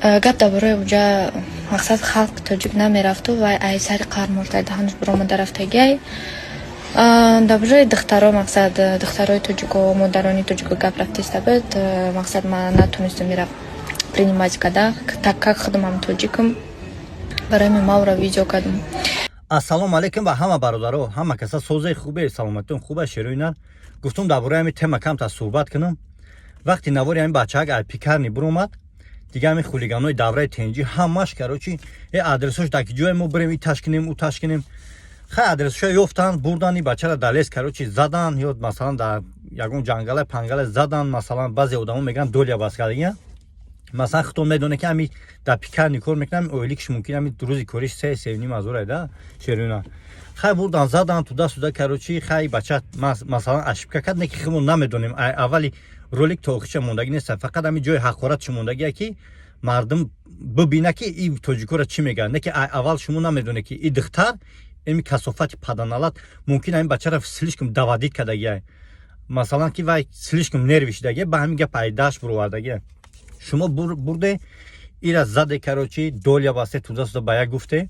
Гап дар бораи уҷа, мақсад, халқи тоҷик намерафту вай ай сари қаҳр мурда, даҳанаш буромада рафтагиай. Дар бораи духтаро, мақсад, духтарои тоҷико, модарони тоҷико гап рафтиста буд. Мақсад, ман натонистам ира принимать карда, так как худамам тоҷикам. Барои ҳамин ман ура видео кардам. Ассалому алайкум ба ҳама бародаро, ҳама каса созаи хубе, саломатион хуба. Шерои нар гуфтум, дар бораи ҳамин тема камтар суҳбат кунам. Вақти навори ҳамин бачаак ай пекарни буромад, дига ҳамин хулиганои давраи тенҷӣ ҳамаш, короче, адресош дар ки ҷое мо бирем, и ташкинем, ӯ ташкинем. Хай, адресоша ёфтанд, бурдан и бачара дар лес, короче, задан ё масалан дар ягон ҷангале пангале задан. Масалан, баъзе одамо мегӯянд, доля бас кардагия. Масалан, худтон медонед, ки ҳами дар пекарни кор мекунам, ойликш мумкин ҳами рӯзи кориш 3-3,5 ҳазорай да шерина. Хай, бурдан, задан, туда сюда, короче. Хай, бача, масалан, ошибка кард, не ки худмон намедонем. Аввали ролик то охирша мондагӣ нест, фақат ҳами ҷои ҳақоратш мондагия, ки мардум бибина, ки и тоҷикоро чӣ мегӯянд. Не ки аввал шумо намедонед, ки и духтар, ими касофати паданалат, мумкин ҳамин бачаро слишком доводить кардагия. Масалан, ки вай слишком нервы шидагия, ба ҳамин гап айдаш буровардагия. Шумо бурде, ира заде, короче, доля басте, туда сюда ба як гуфте.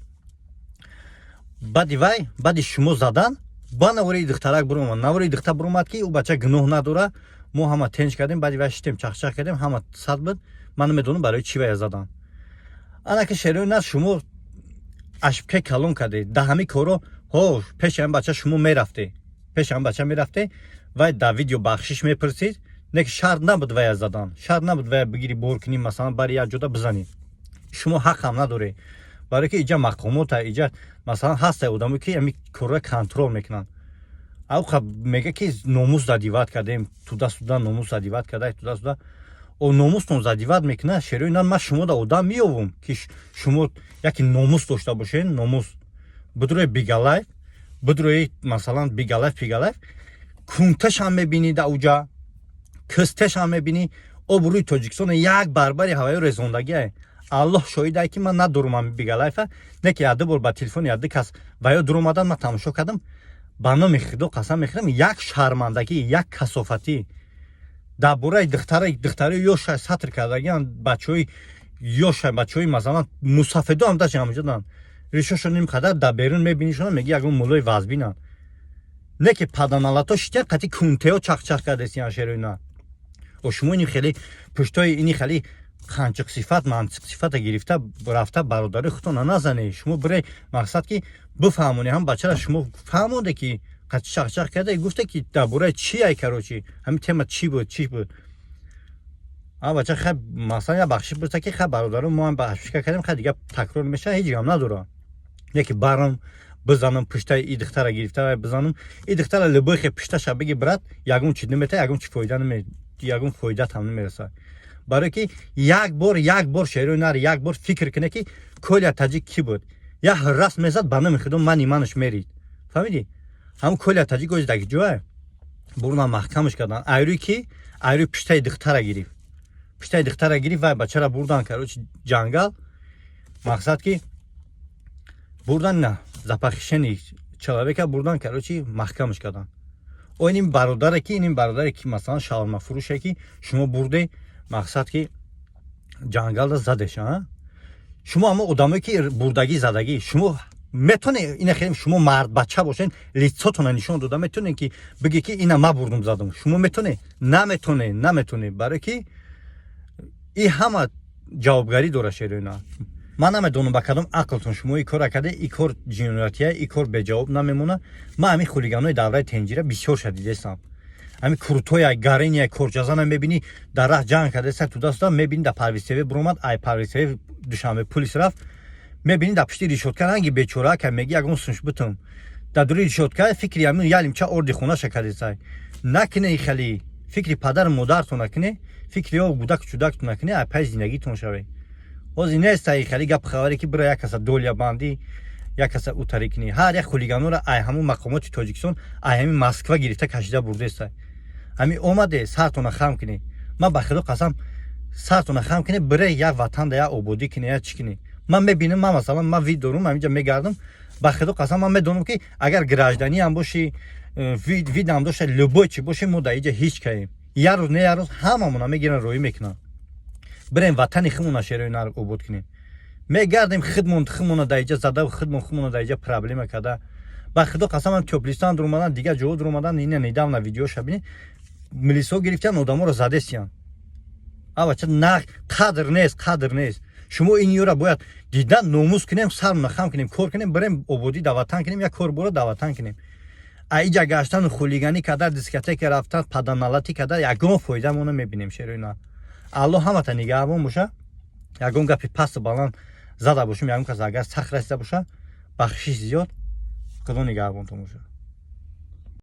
Баъди вай, баъди шумо задан, ба навори духтарак буромад, навори духтар буромад, ки ӯ бача гуноҳ надора. Мо ҳама тенҷ кардем, баъди вай шитем, чахчах кардем, ҳама сад буд. Ман намедонам, барои чӣ вая задан. Ана ки, шерои нас, шумо ошибкаи калон кардед дар ҳамин коро. Ҳо, пеши ҳамин бача шумо мерафте, пеши ҳамин бача мерафте, вай дар видео бахшиш мепурсид. Не ки шарт набуд вая задан, шарт набуд вая бигири, бор кунӣ, масалан, бари як ҷода бизанӣ. Шумо ҳақам надоред, барое ки иҷа мақомота, иҷа, масалан, ҳаста одамо, ки ҳамин корро контроль мекунанд. Ауқа мега, ки номус задевать кардем, туда сюда, номус задевать карда, туда сюда. О, номустон задевать мекунад, шерои нар. Ман шумода одам меёвум, ки шумо яке номус дошта бошед. Номус бидрои бигалайф, бидрои, масалан, бигалайф, пигалайф, кунташам мебинӣ, да уҷа кисташам мебинӣ. Обрӯи Тоҷикистон як барбари ҳаваё резондагие. Аллоҳ шоҳидае, ки ман надорумам бигалайфа, не ки яду бор ба телефони яду кас ва ё дуромадан, ман тамошо кардам. Ба номи Худо қасам мехӯрам, як шармандагӣ, як касофатӣ. Дар бораи духтараи ёша сатр кардагиан, бачаҳои ёша, бачаҳои, масалан, мусафедо ҳам даша ҳамҷодан, ришошон ин қадар дар берун мебинишона, меги ягон муллои вазбинанд. Не ки паданалато шитя, қати кунтео чахчах кардесиян, шероина. О, шумо ини хеле пуштои ини хеле қанчиқсифат, мантиқсифата гирифта рафта, бародари худтона назане. Шумо бире, мақсад, ки бифаҳмоне ҳам бачара. Шумо фаҳмонде, ки қати чахчах карда, гуфте, ки дар бораи чи ай, короче, ҳамин тема чӣ буд, чӣ буд. А бача, хай, масалан, я бахшиш бурса, ки хай, бародаро, мо ҳам ошибка кардем, хай, дига такрор мешава, ҳеҷ гам надорам. Яке барам бизанам, пуштаи и духтара гирифта бизанам, и духтара любой хе пушташа биги, брат, ягон чи намета, ягон чи фоида наме, ягон фоидатам намерасад. Барое ки як бор, як бор, шерои нар, як бор фикр куне, ки Коля Таҷик кӣ буд. Як раст мезад, ба номи Худо, мани манаш мерид. Фаҳмидӣ? Ҳамн Коля Таҷик ози даги ҷоя бурна, маҳкамаш кардан. Айрӯи ки, айрӯи пуштаи духтара гирифт, пуштаи духтара гирифт, вай бачара бурдан, короче, ҷангал. Мақсад, ки бурдан, на за похищение человека бурдан, короче, маҳкамаш кардан. О, иним бародаре ки, иним бародаре ки, масалан, шаурмафурӯше, ки шумо бурде, мақсад, ки ҷангалда задеша. Шумо ҳама одамое, ки бурдагӣ, задагӣ, шумо метоне ина хеле, шумо мардбача бошен, лицотона нишон дода метонем, ки биге, ки ина ма бурдум, задам? Шумо метоне? Наметоне, наметоне, барое ки и ҳама ҷавобгарӣ дора, шероина. Ман намедонам, ба кадом ақлтон шумо и кора карде. И кор ҷиноятия, и кор беҷавоб намемона. Ман ҳамин хулиганои давраи тенҷира бисёр шадидестам. Ҳамин крутоя, гарения, корчазана мебинӣ, дар раҳ ҷанг кардеса, туда-сюда, мебинӣ, дар Парвизтв буромад, ай Парвизтв Душанбе пулис рафт, мебинӣ, дар пишти решётка ранги бечора ка, меги ягон сунш бутум дар дури решётка, фикри ҳамин ялимча орди хонаша кардесай. Накине хали, фикри падару модартон накине, фикри ё гудаку чудактон накине, ай пай зиндагитон шаве. Ҳозир неста хали гап хабаре, ки бира як каса доля бандӣ, як каса утарӣ кунӣ. Ҳар як хулиганора ай ҳамун мақомоти Тоҷикистон, ай ҳамин Москва гирифта, кашида бурдеста. Ҳамин омаде, сартона хам кунӣ. Ман ба Худо қасам, сартона хам кунӣ, бире як ватанда, як ободӣ кунӣ, як чӣ кунӣ. Ман мебинам, ман, масалан, ман вид дорум, ҳаминҷа мегардам. Ба Худо қасам, ман медонам, ки агар гражданиам бошӣ, видам дошта, любой чи бошӣ, мо дар иҷа ҳеҷ каем. Як рӯз не, як рӯз ҳамамона мегиранд, роҳӣ мекунанд. Бирем, ватани худмона, шерои нар, обод кунем. Мегардем, худмон худмона дар иҷа зада, худмон худмона дар иҷа проблема карда. Ба худо қасам, Тёплистан дуромадан, дигар ҷоҳо дуромадан. Ина недавно видеоша бинед, милисҳо гирифтян, одаморо задесиян. Авача на қадр нест, қадр нест. Шумо ин ёра бояд дидан, номус кунем, сармона хам кунем, кор кунем, бирем, ободӣ дар ватан кунем, як кор бора дар ватан кунем. А иҷа гаштану хулиганӣ карда, дискотека рафтан, паданалатӣ карда, ягон фоида мо намебинем. Шерои на, Аллоҳ ҳамата нигаҳбон боша. Ягон гапи пасту баланд зада бошем, ягон кас агар сахт расида боша, бахшиш зиёд. Худо нигаҳбонтон боша.